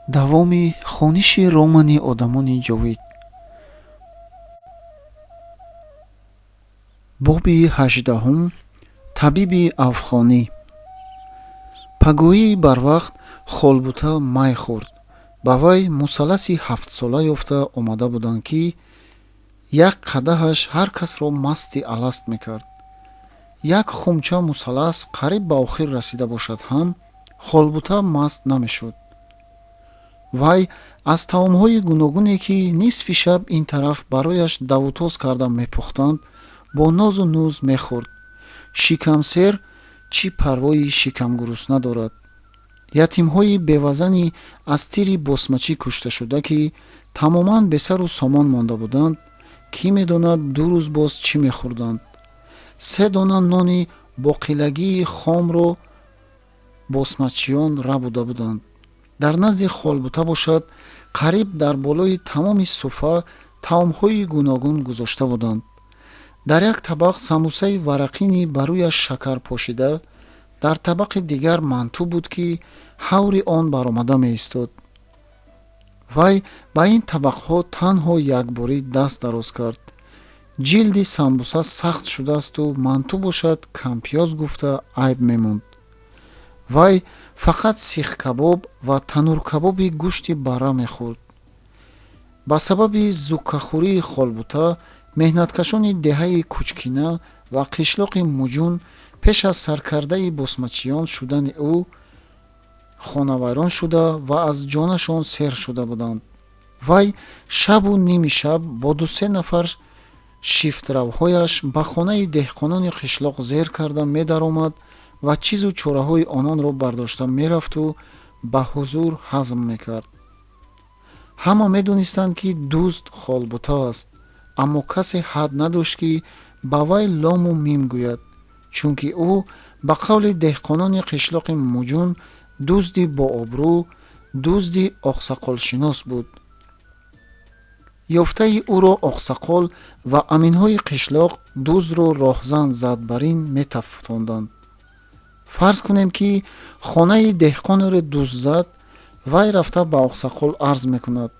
Давоми хониши романи Одамони ҷовид. Боби 18. Табиби афғонӣ. Пагоҳии барвақт Холбута май хӯрд. Ба вай мусалласи ҳафтсола ёфта омада буданд, ки як қадаҳаш ҳар касро масти аласт мекард. Як хумча мусаллас қариб ба охир расида бошад ҳам, Холбута маст намешуд. Вай аз таомҳои гуногуне, ки нисфи шаб ин тараф барояш давутоз карда мепухтанд, бо нозу нӯз мехӯрд. Шикамсер чӣ парвои шикамгурусна дорад? Ятимҳои бевазани аз тири босмачӣ кушташуда, ки тамоман бесару сомон монда буданд, кӣ медонад 2 рӯз боз чӣ мехӯрданд? 3 дона нони боқилагии хомро босмачиён рабуда буданд. Дар назди Холбута бошад, қариб дар болои тамоми суфа таомҳои гуногун гузошта буданд. Дар як табақ самбусаи варақини ба рӯяш шакар пошида, дар табақи дигар манту буд, ки ҳаври он баромада меистод. Вай ба ин табақҳо танҳо якборӣ даст дароз кард. Ҷилди самбуса сахт шудаасту манту бошад кампиёз гуфта айб мемонд. Вай фақат сихкабоб ва тануркабоби гӯшти барра мехӯрд. Ба сабаби зуккахӯрии Холбута меҳнаткашони деҳаи Кучкина ва қишлоқи Муҷун пеш аз саркардаи босмачиён шудани ӯ хонавайрон шуда ва аз ҷонашон сер шуда буданд. Вай шабу ними шаб бо ду-се нафар шифтравҳояш ба хонаи деҳқонони қишлоқ зер карда медаромад ва чизу чораҳои ононро бардошта мерафту ба ҳузур ҳазм мекард. Ҳама медонистанд, ки дузд Холбута аст, аммо касе ҳад надошт, ки ба вай лому мим гӯяд, чунки ӯ ба қавли деҳқонони қишлоқи Муҷун дузди бообрӯ, дузди оқсақолшинос буд. Ёфтаи ӯро оқсақол ва аминҳои қишлоқ дуздро роҳзан зад бар ин метафтонданд. Фарз кунем, ки хонаи деҳқонеро дузд зад, вай рафта ба оқсақол арз мекунад.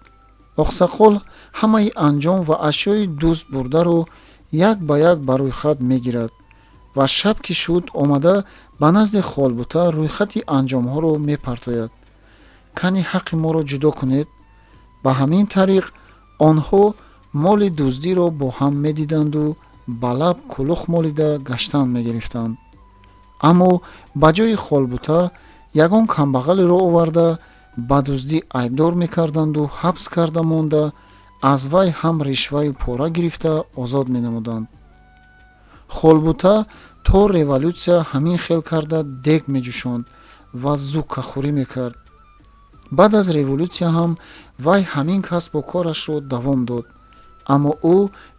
Оқсақол ҳамаи анҷом ва ашёи дузд бурдаро як ба як ба рӯйхат мегирад ва шаб ки шуд омада ба назди Холбута рӯйхати анҷомҳоро мепартояд. Кани ҳаққи моро ҷудо кунед. Ба ҳамин тариқ онҳо моли дуздиро бо ҳам медиданду ба лаб кулух молида гаштан мегирифтанд. Аммо ба ҷои Холбута ягон камбағалеро оварда ба дуздӣ айбдор мекарданду ҳабс карда монда аз вай ҳам ришваю пора гирифта озод менамуданд. Холбута то революсия ҳамин хел карда дег меҷӯшонд ва зуккахӯрӣ мекард. Баъд аз революсия ҳам вай ҳамин касбу корашро давом дод, аммо ӯ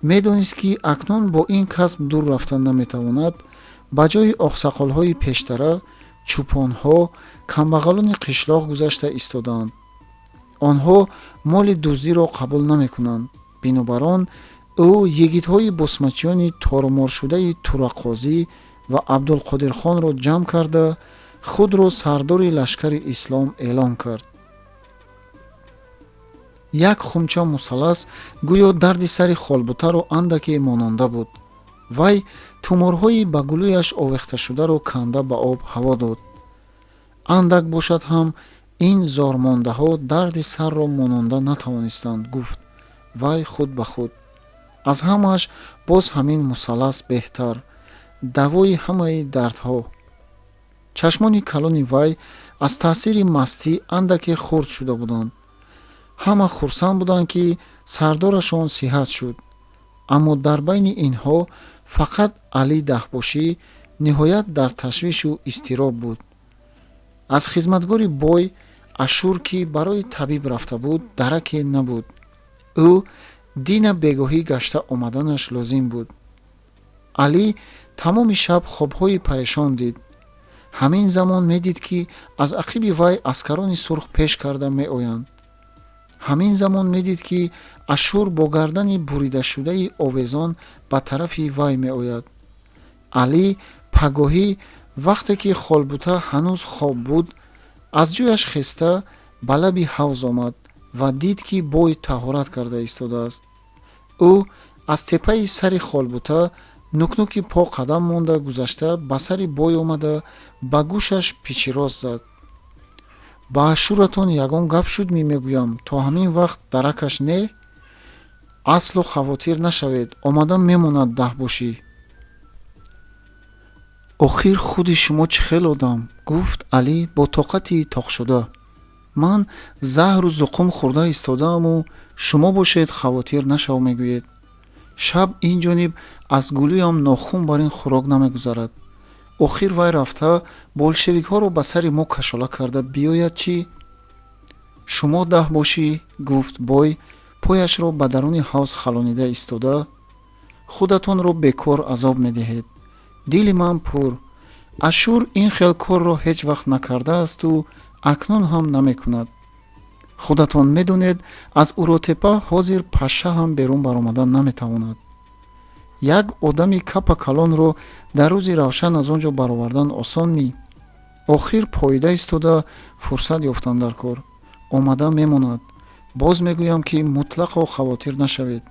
медонист, ки акнун бо ин касб дур рафта наметавонад. Ба ҷои оқсақолҳои пештара чӯпонҳо, камбағалони қишлоқ гузашта истодаанд. Онҳо моли дуздиро қабул намекунанд. Бинобар он ӯ йигитҳои босмачиёни торуморшудаи Тураққозӣ ва Абдулқодирхонро ҷамъ карда худро сардори лашкари ислом эълон кард. Як хумча мусаллас гӯё дарди сари Холбутаро андаке мононда буд. Вай туморҳои ба гулӯяш овехташударо канда ба об ҳаво дод. Андак бошад ҳам ин зормондаҳо дарди сарро мононда натавонистанд, гуфт вай худ ба худ. Аз ҳамааш боз ҳамин мусаллас беҳтар, давои ҳамаи дардҳо. Чашмони калони вай аз таъсири мастӣ андаке хурд шуда буданд. Ҳама хурсанд буданд, ки сардорашон сиҳат шуд, аммо дар байни инҳо фақат Али Даҳбошӣ ниҳоят дар ташвишу изтироб буд. Аз хизматгори бой Ашур, ки барои табиб рафта буд, дараке набуд. Ӯ дина бегоҳӣ гашта омаданаш лозим буд. Алӣ тамоми шаб хобҳои парешон дид. Ҳамин замон медид, ки аз ақиби вай аскарони сурх пеш карда меоянд. Ҳамин замон медид, ки Ашур бо гардани буридашудаи овезон ба тарафи вай меояд. Алӣ пагоҳӣ, вақте ки Холбута ҳанӯз хоб буд, аз ҷояш хеста Ба лаби ҳавз омад ва дид, ки бой таҳорат карда истодааст. Ӯ аз теппаи сари Холбута нукнуки по қадам монда гузашта, ба сари бой омада, ба гӯшаш пичирост зад: «Ба Ашуратон ягон гап шуд, мегӯям, то ҳамин вақт даракаш не? Асло хавотир нашавед, омада мемонад, даҳбошӣ». «Охир худи шумо чӣ хел одам?» — гуфт Алӣ бо тоқати тоқшуда. «Ман заҳру зуқум хӯрда истодааму шумо бошед, хавотир нашав мегӯед. Шаб ин ҷониб аз гулӯям нохун бар ин хӯрок намегузарад. Охир вай рафта болшевикҳоро ба сари мо кашола карда биёяд, чӣ? Шумо даҳ бошӣ», — гуфт бой, пояшро ба даруни ҳавз халонида истода, «худатонро бекор азоб медиҳед. Дили ман пур. Ашур ин хел корро ҳеҷ вақт накардаасту акнун ҳам намекунад. Худатон медонед, аз Уротепа ҳозир паша ҳам берун баромада наметавонад. Як одами капа калонро дар рӯзи равшан аз он ҷо баровардан осон мӣ? Охир поида истода фурсат ёфтан дар кор. Омада мемонад. Боз мегӯям, ки мутлақо хавотир нашавед».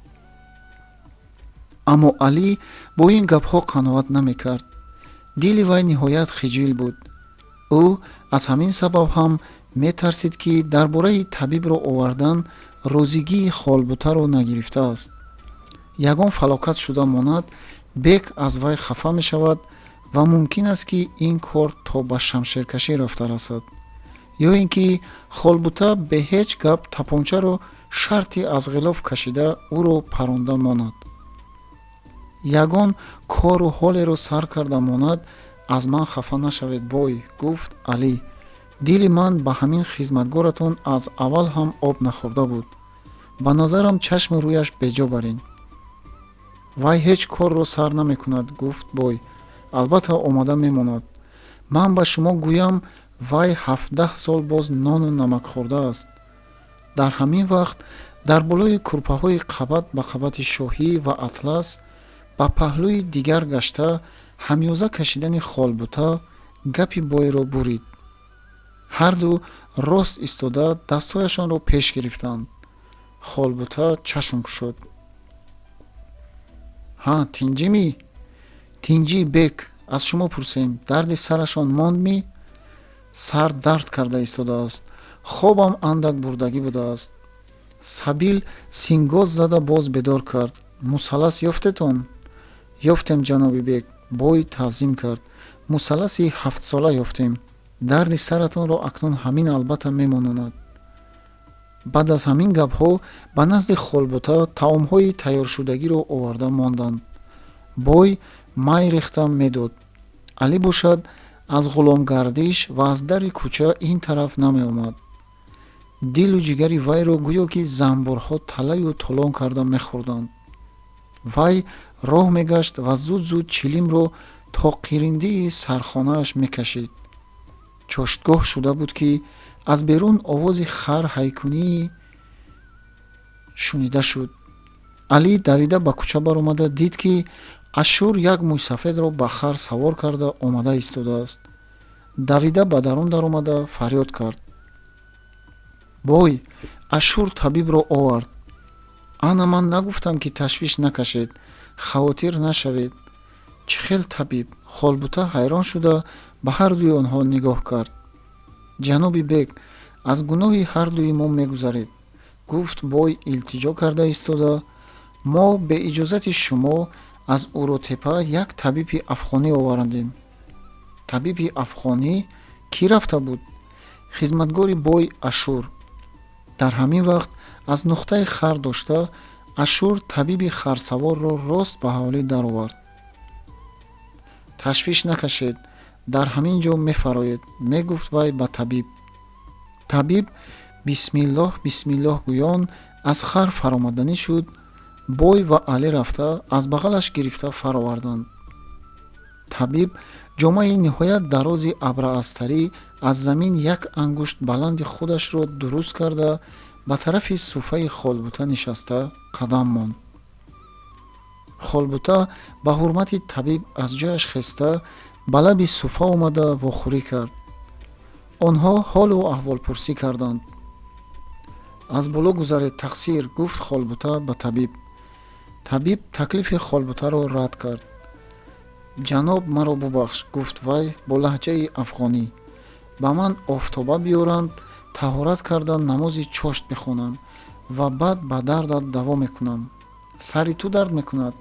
Аммо Алӣ бо ин гапҳо қаноат намекард. Дили вай ниҳоят хиҷил буд. Ӯ аз ҳамин сабаб ҳам метарсид, ки дар бораи табибро овардан розигии Холбутаро нагирифтааст. Ягон фалокат шуда монад, бек аз вай хафа мешавад ва мумкин аст, ки ин кор то ба шамшеркашӣ рафта расад, ё ин ки Холбута бе ҳеҷ гап тапончаро шарти аз ғилоф кашида, ӯро паронда монад. Ягон кору ҳолеро сар карда монад. «Аз ман хафа нашавед, бой», — гуфт Алӣ. «Дили ман ба ҳамин хизматгоратон аз аввал ҳам об нахӯрда буд. Ба назарам, чашму рӯяш беҷо барин. Вай ҳеҷ корро сар намекунад», — гуфт бой. «Албатта, омада мемонад. Ман ба шумо гӯям, вай 17 сол боз нону намак хӯрдааст». Дар ҳамин вақт дар болои кӯрпаҳои қабат ба қабати шоҳӣ ва атлас ба паҳлӯи дигар гашта ҳамёза кашидани Холбута гапи бойро бурид. Ҳарду рост истода, дастҳояшонро пеш гирифтанд. Холбута чашм кушод. «Ҳа, тинҷимӣ?» «Тинҷӣ, бек. Аз шумо пурсем, дарди сарашон мондмӣ?» «Сар дард карда истодааст. Хобам андак бурдагӣ будааст. Сабил сингоз зада боз бедор кард. Мусаллас ёфтетон?» «Ёфтем, ҷаноби бек», — бой таъзим кард. «Мусалласи ҳафтсола ёфтем. Дарди саратонро акнун ҳамин албатта мемононад». Баъд аз ҳамин гапҳо ба назди Холбута таомҳои тайёршудагиро оварда монданд. Бой май рехта медод. Алӣ бошад, аз ғуломгардиш ва аз дари кӯча ин тараф намеомад. Дилу ҷигари вайро гӯё ки занбурҳо талаю толон карда мехӯрданд. Вай роҳ мегашт ва зуд зуд чилимро то қириндии сархонааш мекашид. Чоштгоҳ шуда буд, ки аз берун овози хар ҳайкунӣ шунида шуд. Алӣ давида ба кӯча баромада дид, ки Ашур як мӯйсафедро ба хар савор карда омада истодааст. Давида ба дарун даромада фарёд кард: «Бой, Ашур табибро овард! Ана, ман нагуфтам, ки ташвиш накашед, хавотир нашавед?» «Чӣ хел табиб?» Холбута ҳайрон шуда ба ҳардуи онҳо нигоҳ кард. «Ҷаноби бек, аз гуноҳи ҳардуи мо мегузаред», — гуфт бой илтиҷо карда истода. «Мо бе иҷозати шумо аз Уротепа як табиби афғонӣ овардем». «Табиби афғонӣ? Кӣ рафта буд?» «Хизматгори бой Ашур». Дар ҳамин вақт аз нуқтаи хар дошта, Ашур табиби харсаворро рост ба ҳавлӣ даровард. «Ташвиш накашед, дар ҳамин ҷо мефароед», — мегуфт вай ба табиб. Табиб бисмиллоҳ, бисмиллоҳ гӯён аз хар фаромаданӣ шуд, бой ва Алӣ рафта аз бағалаш гирифта фароварданд. Табиб ҷомаи ниҳоят дарози абраастарӣ аз замин як ангушт баланди худашро дуруст карда, ба тарафи суфаи Холбута нишаста қадам монд. Холбута ба ҳурмати табиб аз ҷояш хеста, ба лаби суфа омада вохӯрӣ кард. Онҳо ҳолу аҳволпурсӣ карданд. Аз боло гузаред, тақсир, гуфт Холбута ба табиб. Табиб таклифи Холбутаро рад кард. Ҷаноб, маро бубахш, гуфт вай бо лаҳҷаи афғонӣ. Ба ман офтоба биёранд, таҳорат карда намози чошт бихонам ва баъд ба дардат даво мекунам. Сари ту дард мекунад?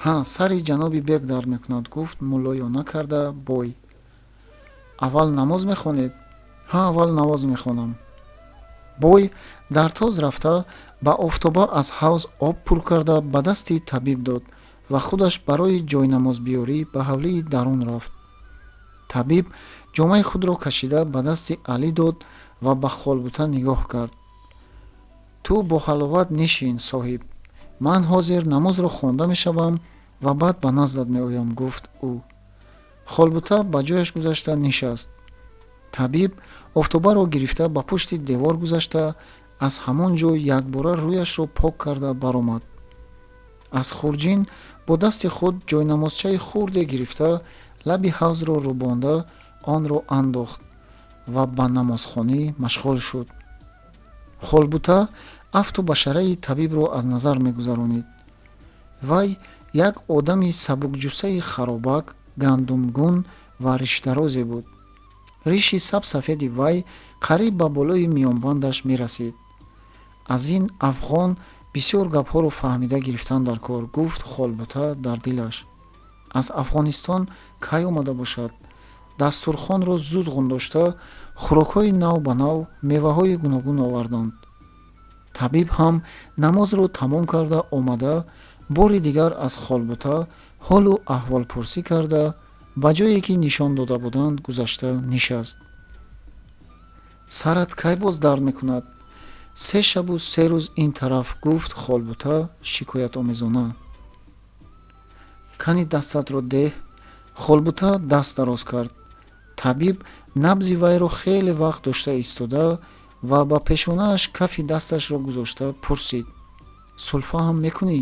Ҳа, сари ҷаноби бек дард мекунад, гуфт муллоёна карда бой. Аввал намоз мехонед? Ҳа, аввал намоз мехонам. Бой дар тоз рафта ба офтоба аз ҳавз об пур карда ба дасти табиб дод ва худаш барои ҷойнамозбиёрӣ ба ҳавлии дарун рафт. Табиб ҷомаи худро кашида ба дасти Алӣ дод ва ба Холбута нигоҳ кард. Ту бо ҳаловат нишин, соҳиб, ман ҳозир намозро хонда мешавам ва баъд ба наздат меоям, гуфт ӯ. Холбута ба ҷояш гузашта нишаст. Табиб офтобаро гирифта ба пушти девор гузашта аз ҳамон ҷой якбора рӯяшро пок карда баромад. Аз хурҷин бо дасти худ ҷойнамозчаи хурде гирифта лаби ҳавзро рӯбонда онро андохт ва ба намозхонӣ машғул шуд. Холбута афту башараи табибро аз назар мегузаронид. Вай як одами сабукҷуссаи харобак, гандумгун ва ришдарозе буд. Риши сабсафеди вай қариб ба болои миёнбандаш мерасид. Аз ин афғон бисёр гапҳоро фаҳмида гирифтан дар кор, гуфт Холбута дар дилаш. Аз Афғонистон кай омада бошад? Дастурхонро зуд ғундошта хӯрокҳои нав ба нав, меваҳои гуногун оварданд. Табиб ҳам намозро тамом карда омада бори дигар аз Холбута ҳолу аҳволпурсӣ карда ба ҷое ки нишон дода буданд гузашта нишаст. Сарат кай боз дард мекунад? 3 шабу 3 рӯз ин тараф, гуфт Холбута шикоятомезона. Кани дастатро деҳ. Холбута даст дароз кард. Табиб набзи вайро хеле вақт дошта истода ва ба пешонааш кафи дасташро гузошта пурсид: сулфа ҳам мекунӣ?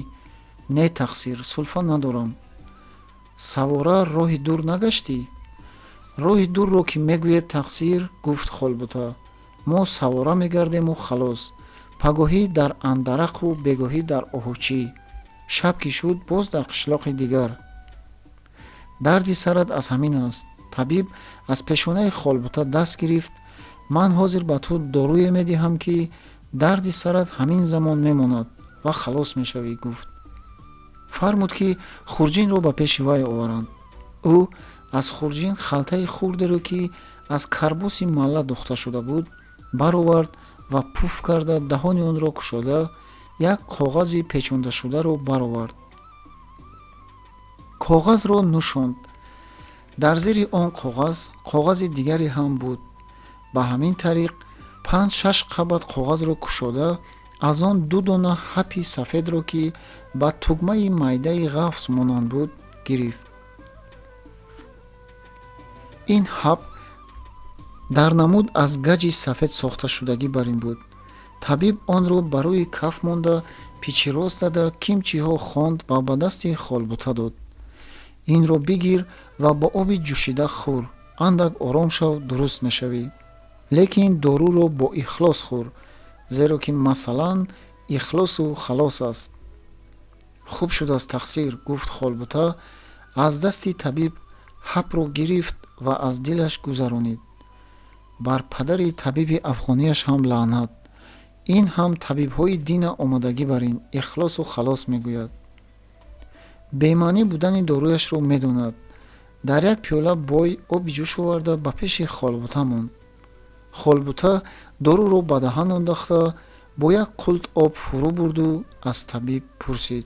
Не, тақсир, сулфа надорам. Савора роҳи дур нагаштӣ? Роҳи дурро ки мегӯед, тақсир, гуфт Холбута, мо савора мегардему халос. Пагоҳӣ дар Андарақу бегоҳӣ дар Оҳучӣ. Шаб ки шуд, боз дар қишлоқи дигар. Дарди сарат аз ҳамин аст. Табиб аз пешонаи Холбута даст гирифт. Ман ҳозир ба ту доруе медиҳам, ки дарди сарат ҳамин замон мемонад ва халос мешавӣ, гуфт. Фармуд, ки хурҷинро ба пеши вай оваранд. Ӯ аз хурҷин халтаи хурдеро, ки аз карбоси малла духта шуда буд, баровард ва пуф карда даҳони онро кушода як коғази печондашударо баровард. Коғазро нӯшонд. Дар зери он коғаз коғази дигаре ҳам буд. Ба ҳамин тариқ 5-6 қабат коғазро кушода аз он 2 дона ҳапи сафедро, ки ба тугмаи майдаи ғафс монанд буд, гирифт. Ин ҳап дар намуд аз гаҷи сафед сохташудагӣ бар ин буд. Табиб онро ба рӯи каф монда пичирост зада кимчиҳо хонд ва ба дасти Холбута дод. Инро бигир ва бо оби ҷӯшида хӯр, андак ором шав, дуруст мешавӣ. Лекин доруро бо ихлос хӯр, зеро ки масалан ихлосу халос аст. Хуб шудааст, тақсир, гуфт Холбута, аз дасти табиб ҳапро гирифт ва аз дилаш гузаронид. Бар падари табиби афғонияш ҳам лаънат. Ин ҳам табибҳои дина омадагӣ бар ин ихлосу халос мегӯяд. Бемаънӣ будани доруяшро медонад. Дар як пиёла бой оби ҷӯш оварда ба пеши Холбута монд. Холбута доруро ба даҳан андохта бо як қулт об фурӯ бурду аз табиб пурсид: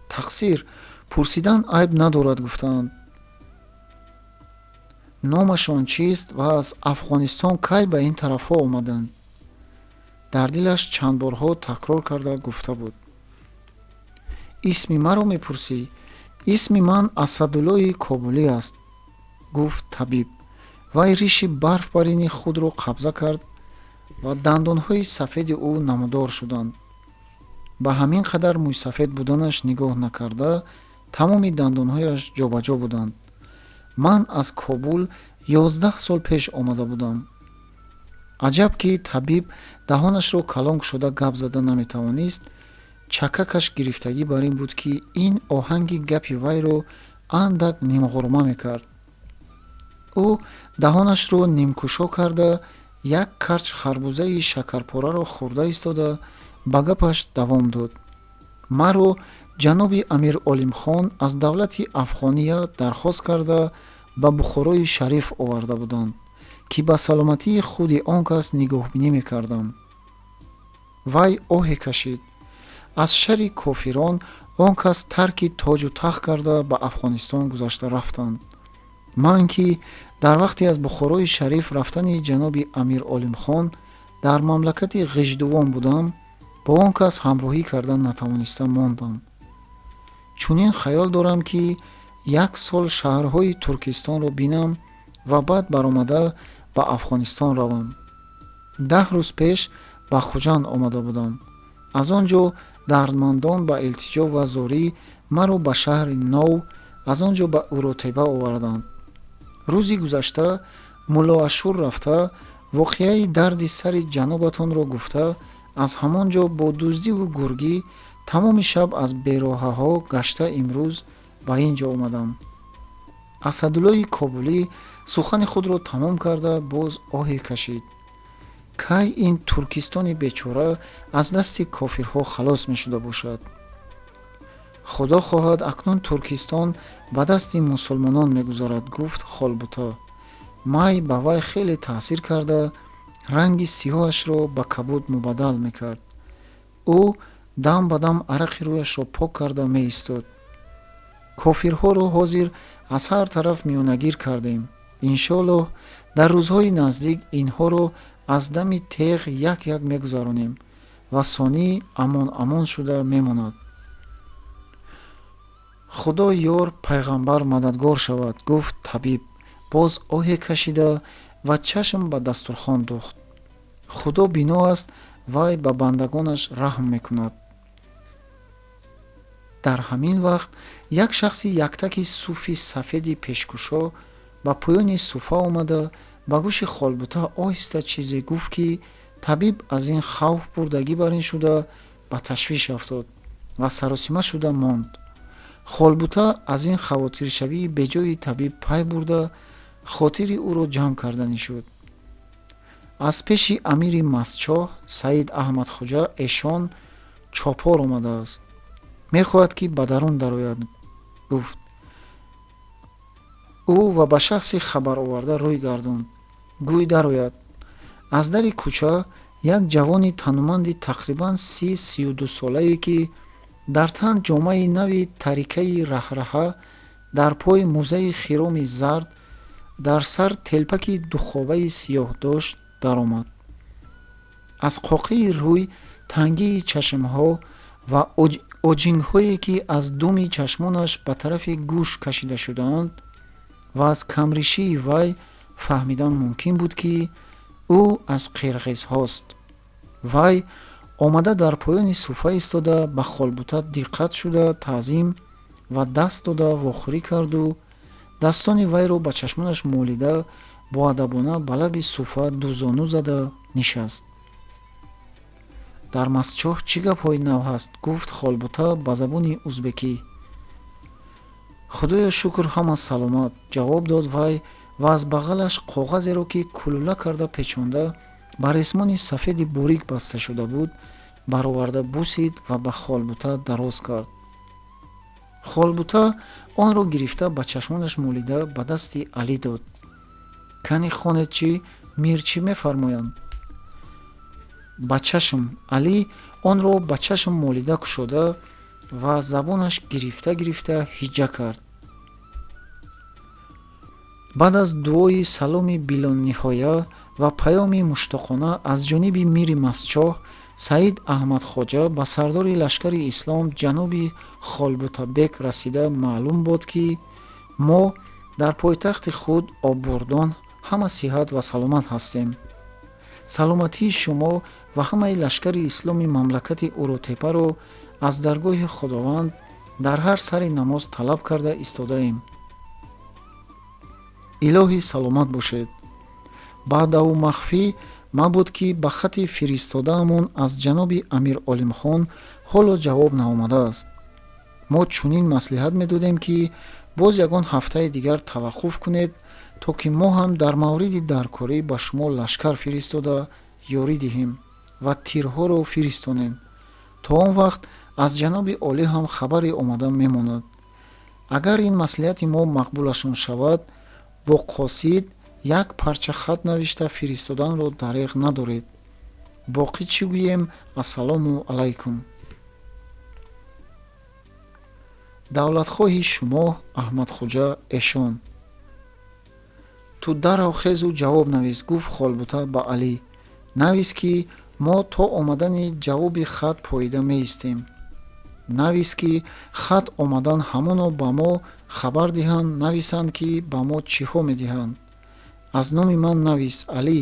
тақсир, пурсидан айб надорад, гуфтаанд. Номашон чист ва аз Афғонистон кай ба ин тарафҳо омаданд? Дар дилаш чанд борҳо такрор карда гуфта буд. Исми маро мепурсӣ? Исми ман Асадуллои Кобулӣ аст, гуфт табиб. Вай риши барф барини худро қабза кард ва дандонҳои сафеди ӯ намудор шуданд. Ба ҳамин қадар мӯйсафед буданаш нигоҳ накарда тамоми дандонҳояш ҷобаҷо буданд. Ман аз Кобул 11 сол пеш омада будам. Аҷаб ки табиб даҳонашро калон кушода гап зада наметавонист, чакакаш гирифтагӣ бар ин буд, ки ин оҳанги гапи вайро андак нимғурма мекард. Ӯ даҳонашро нимкушо карда, як карч харбузаи шакарпораро хӯрда истода, ба гапаш давом дод. Маро ҷаноби Амир Олимхон аз давлати Афғония дархост карда ба Бухорои Шариф оварда буданд, ки ба саломатии худи он кас нигоҳбинӣ мекардам. Вай оҳе кашид. Аз шарри кофирон он кас тарки тоҷу тахт карда ба Афғонистон гузашта рафтанд. Ман ки дар вақте аз Бухорои Шариф рафтани ҷаноби Амир Олимхон дар мамлакати Ғиждувон будам, бо он кас ҳамроҳӣ карда натавониста мондам. Чунин хаёл дорам, ки як сол шаҳрҳои Туркистонро бинам ва баъд баромада ба Афғонистон равам. 10 рӯз пеш ба Хуҷанд омада будам. Аз он ҷо дардмандон ба илтиҷо ва зорӣ маро ба шаҳри Нов, аз он ҷо ба Уротеба оварданд. Рӯзи гузашта Муллоашур рафта, воқеаи дарди сари ҷанобатонро гуфта, аз ҳамон ҷо бо дуздиву гургӣ тамоми шаб аз бероҳаҳо гашта имрӯз ба ин ҷо омадам. Асадуллои Кобулӣ сухани худро тамом карда боз оҳе кашид. Кай ин Туркистони бечора аз дасти кофирҳо халос мешуда бошад? Худо хоҳад, акнун Туркистон ба дасти мусулмонон мегузарад, гуфт Холбута. Май ба вай хеле таъсир карда, ранги сиёҳашро ба кабуд мубаддал мекард. Ӯ дам ба дам арақи рӯяшро пок карда меистод. Кофирҳоро ҳозир аз ҳар тараф миёнагир кардем. Иншоаллоҳ, дар рӯзҳои наздик инҳоро аз дами теғ як як мегузаронем ва сонӣ амон амон шуда мемонад. Худо ёр, пайғамбар мададгор шавад, гуфт табиб, боз оҳе кашида ва чашм ба дастурхон духт. Худо бино аст, вай ба бандагонаш раҳм мекунад. Дар ҳамин вақт як шахси яктаки суфи сафеди пешкушо ба поёни суфа омада, ба гӯши Холбута оҳиста чизе гуфт, ки табиб аз ин хавф бурдагӣ бар ин шуда ба ташвиш афтод ва саросима шуда монд. Холбута аз ин хавотиршавии беҷои табиб пай бурда, хотири ӯро ҷамъ карданӣ шуд. Аз пеши амири Мастчоҳ Саид Аҳмадхоҷа эшон чопор омадааст, мехоҳад, ки ба дарун дарояд, гуфт ӯ ва ба шахси хабароварда рӯй гардонд. Гӯй дарояд. Аз дари кӯча як ҷавони тануманди тақрибан 30-32 солае, ки дар тан ҷомаи нави тарикаи раҳраҳа, дар пой музаи хироми зард, дар сар телпаки духобаи сиёҳ дошт, даромад. Аз қоқии рӯй, тангии чашмҳо ва оҷингҳое, ки аз думи чашмонаш ба тарафи гӯш кашида шудаанд, ва аз камришии вай фаҳмидан мумкин буд, ки ӯ аз қирғизҳост. Вай омада дар поёни суфа истода, ба Холбута диққат шуда таъзим ва даст дода вохӯрӣ карду дастони вайро ба чашмонаш молида, боадабона ба лаби суфа дузону зада нишаст. Дар Мастчоҳ чӣ гапҳои нав ҳаст? Гуфт Холбута ба забони узбекӣ. Худоё шукр, ҳама саломат, ҷавоб дод вай ва аз бағалаш коғазеро, ки кулула карда печонда ба ресмони сафеди борик баста шуда буд, бароварда бусид ва ба Холбута дароз кард. Холбута онро гирифта, ба чашмонаш молида, ба дасти Алӣ дод. Кани хонед, чӣ мир чӣ мефармоянд? Ба чашм Алӣ онро ба чашм молида кушода ва забонаш гирифта гирифта ҳиҷа кард. Баъд аз дуои саломи билониҳоя ва паёми муштоқона аз ҷониби мири Мастчоҳ Саид Аҳмадхоҷа ба сардори лашкари ислом ҷаноби Холбутабек расида, маълум буд, ки мо дар пойтахти худ Оббурдон ҳама сиҳат ва саломат ҳастем. Саломатии шумо ва ҳамаи лашкари исломи мамлакати Уротепаро аз даргоҳи Худованд дар ҳар сари намоз талаб карда истодаем. Илоҳӣ саломат бошед. Баъдаву махфӣ Мабуд ки ба хати фиристодаамон аз ҷаноби Амир Олимхон ҳоло ҷавоб наомадааст. Мо чунин маслиҳат медодем, ки боз ягон ҳафтаи дигар таваққуф кунед, то ки мо ҳам дар мавриди даркорӣ ба шумо лашкар фиристода ёрӣ диҳем ва тирҳоро фиристонем. То он вақт аз ҷаноби олӣ ҳам хабаре омада мемонад. Агар ин маслиҳати мо мақбулашон шавад, бо қосид як парча хат навишта фиристоданро дареғ надоред. Боқӣ чӣ гӯем? Ассалому алайкум. Давлатхоҳи шумо Аҳмадхуҷа Эшон. Ту дарав хезу ҷавоб навис, гуфт Холбута ба Алӣ. Навис, ки мо то омадани ҷавоби хат поида меистем. Навис, ки хат омадан ҳамоно ба мо хабар диҳанд, нависанд, ки ба мо чиҳо медиҳанд. Аз номи ман навис, Алӣ.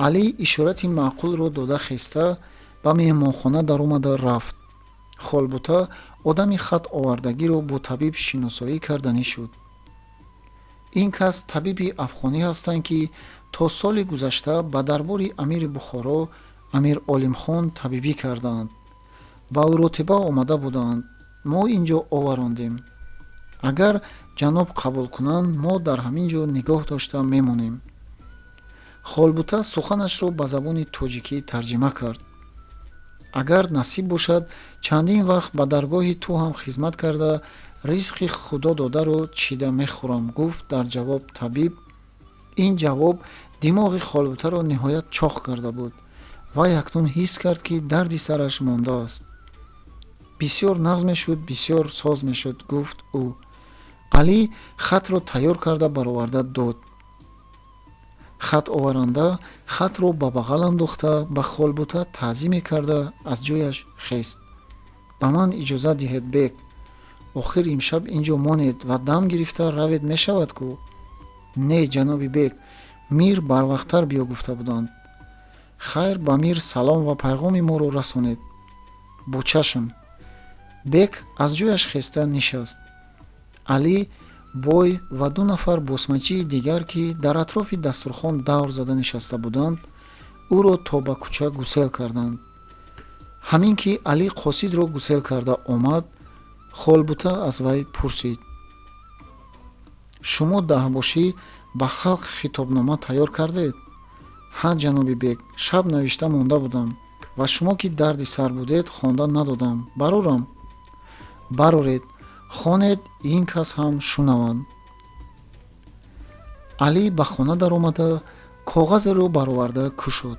Алӣ ишорати маъқулро дода хеста ба меҳмонхона даромада рафт. Холбута одами хат овардагиро бо табиб шиносоӣ карданӣ шуд. Ин кас табиби афғонӣ ҳастанд, ки то соли гузашта ба дарбори амири Бухоро Амир Олимхон табибӣ кардаанд. Ба уротиба омада буданд. Мо ин ҷо оварондем. Агар ҷаноб қабул кунанд, мо дар ҳамин ҷо нигоҳ дошта мемонем. Холбута суханашро ба забони тоҷикӣ тарҷима кард. Агар насиб бошад, чандин вақт ба даргоҳи ту ҳам хизмат карда, ризқи худо додаро чида мехӯрам, гуфт дар ҷавоб табиб. Ин ҷавоб димоғи Холбутаро ниҳоят чоқ карда буд. Вай акнун ҳис кард, ки дарди сараш мондааст. Бисёр нағз мешуд, бисёр соз мешуд, гуфт ӯ. Алӣ хатро тайёр карда бароварда дод. Хатоваранда хатро ба бағал андохта ба Холбута таъзиме карда аз ҷояш хест. Ба ман иҷозат диҳед, бек. Охир имшаб ин ҷо монед ва дам гирифта равед, мешавад ку? Не, ҷаноби бек, мир барвақттар биё гуфта буданд. Хайр, ба мир салом ва пайғоми моро расонед. Бо чашм. Бек аз ҷояш хеста нишаст. Алӣ бой ва ду нафар босмачии дигар, ки дар атрофи дастурхон давр зада нишаста буданд, ӯро то ба кӯча гусел карданд. Ҳамин ки Алӣ қосидро гусел карда омад, Холбута аз вай пурсид: шумо даҳбошӣ ба халқ хитобнома тайёр кардед? Ҳа, ҷаноби бек, шаб навишта монда будам ва шумо ки дарди сар будед, хонда надодам. Барорам? Бароред, хонед, ин кас ҳам шунаванд. Алӣ ба хона даромада коғазеро бароварда кушод.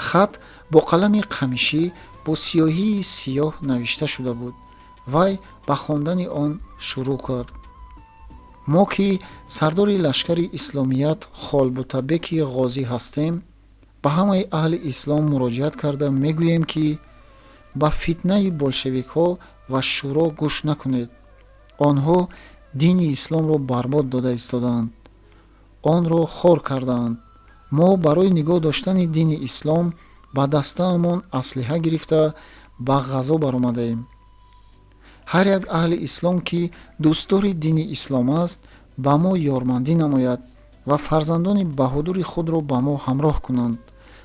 Хат бо қалами қамишӣ бо сиёҳии сиёҳ навишта шуда буд. Вай ба хондани он шурӯъ кард. Мо ки сардори лашкари исломият Холбутабеки ғозӣ ҳастем, ба ҳамаи аҳли ислом муроҷиат карда мегӯем, ки ба фитнаи болшевикҳо ва шӯро гӯш накунед. Онҳо дини исломро барбод дода истодаанд, онро хор кардаанд. Мо барои нигоҳ доштани дини ислом ба дастаамон аслиҳа гирифта ба ғазо баромадаем. Ҳар як аҳли ислом, ки дӯстдори дини ислом аст, ба мо ёрмандӣ намояд ва фарзандони баҳодури худро ба мо ҳамроҳ кунанд,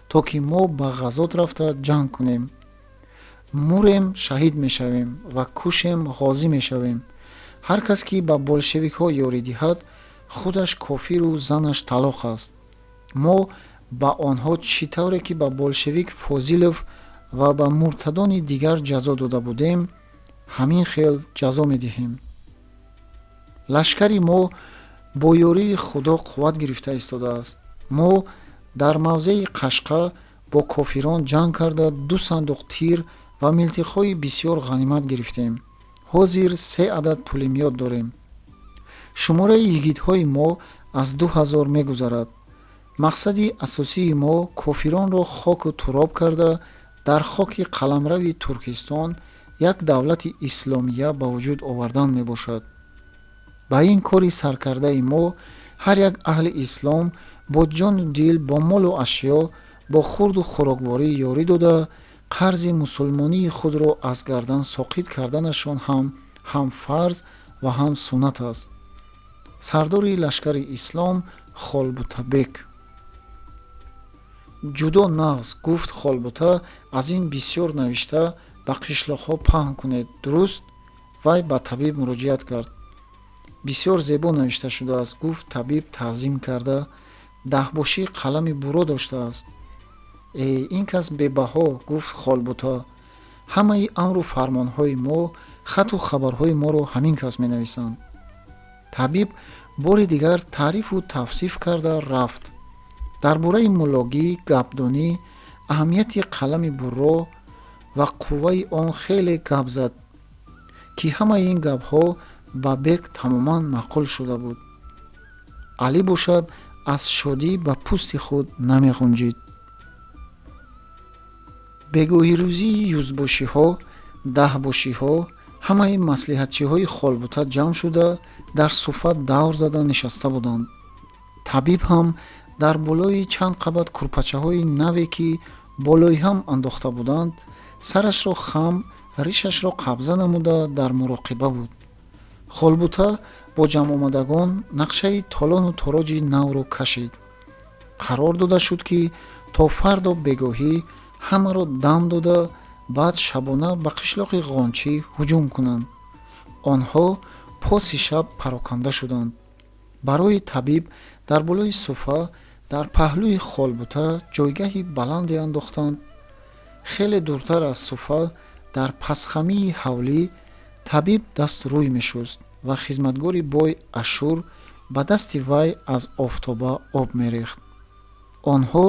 то ки мо ба ғазот рафта ҷанг кунем. Мурем шаҳид мешавем ва кушем ғозӣ мешавем. Ҳар кас ки ба болшевикҳо ёрӣ диҳад, худаш кофиру занаш талоқ аст. Мо ба онҳо чӣ тавре ки ба болшевик Фозилов ва ба муртадони дигар ҷазо дода будем, ҳамин хел ҷазо медиҳем. Лашкари мо бо ёрии Худо қувват гирифта истодааст. Мо дар мавзеи Қашқа бо кофирон ҷанг карда 2 сандуқ тир ва милтиқҳои бисёр ғанимат гирифтем. Ҳозир 3 адад пулемёт дорем. Шумораи йигитҳои мо аз 2000 мегузарад. Мақсади асосии мо кофиронро хоку туроб карда дар хоки қаламрави Туркистон як давлати исломия ба вуҷуд овардан мебошад. Ба ин кори саркардаи мо ҳар як аҳли ислом бо ҷону дил, бо молу ашё, бо хурду хӯрокворӣ ёрӣ дода, қарзи мусулмонии худро аз гардан соқит карданашон ҳам фарз ва ҳам суннат аст. Сардори лашкари ислом Холбутабек. Ҷудо нағз, гуфт Холбута, аз ин бисёр навишта ба қишлоқҳо паҳн кунед, дуруст? Вай ба табиб муроҷиат кард. Бисёр зебо навишта шудааст, гуфт табиб таъзим карда. Даҳбошӣ қалами буро доштааст. Э, ин кас бебаҳо, гуфт Холбута. Ҳамаи амру фармонҳои мо, хату хабарҳои моро ҳамин кас менависанд. Табиб бори дигар таърифу тавсиф карда рафт. Дар бораи муллогӣ, гапдонӣ, аҳамияти қалами бурро ва қувваи он хеле гап зад, ки ҳамаи ин гапҳо ба Бек тамоман маъқул шуда буд. Алӣ бошад, аз шодӣ ба пӯсти худ намеғунҷид. Бегоҳирӯзии юзбошиҳо, даҳбошиҳо, ҳамаи маслиҳатчиҳои Холбута ҷамъ шуда, дар суфа давр зада нишаста буданд. Табиб ҳам дар болои чанд қабат курпачаҳои наве, ки болои ҳам андохта буданд, сарашро хам, ришашро қабза намуда дар муроқиба буд. Холбута бо ҷамъомадагон нақшаи толону тороҷи навро кашид. Қарор дода шуд, ки то фардо бегоҳӣ ҳамаро дам дода, баъд шабона ба қишлоқи Ғончӣ ҳуҷум кунанд. Онҳо поси шаб пароканда шуданд. Барои табиб дар болои суфа дар паҳлӯи Холбута ҷойгаҳи баланде андохтанд. Хеле дуртар аз суфа, дар пасхамии ҳавлӣ, табиб дасту рӯй мешуст ва хизматгори бой Ашур ба дасти вай аз офтоба об мерехт. Онҳо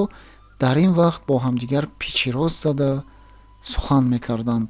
дар ин вақт бо ҳамдигар пичирост зада сухан мекарданд.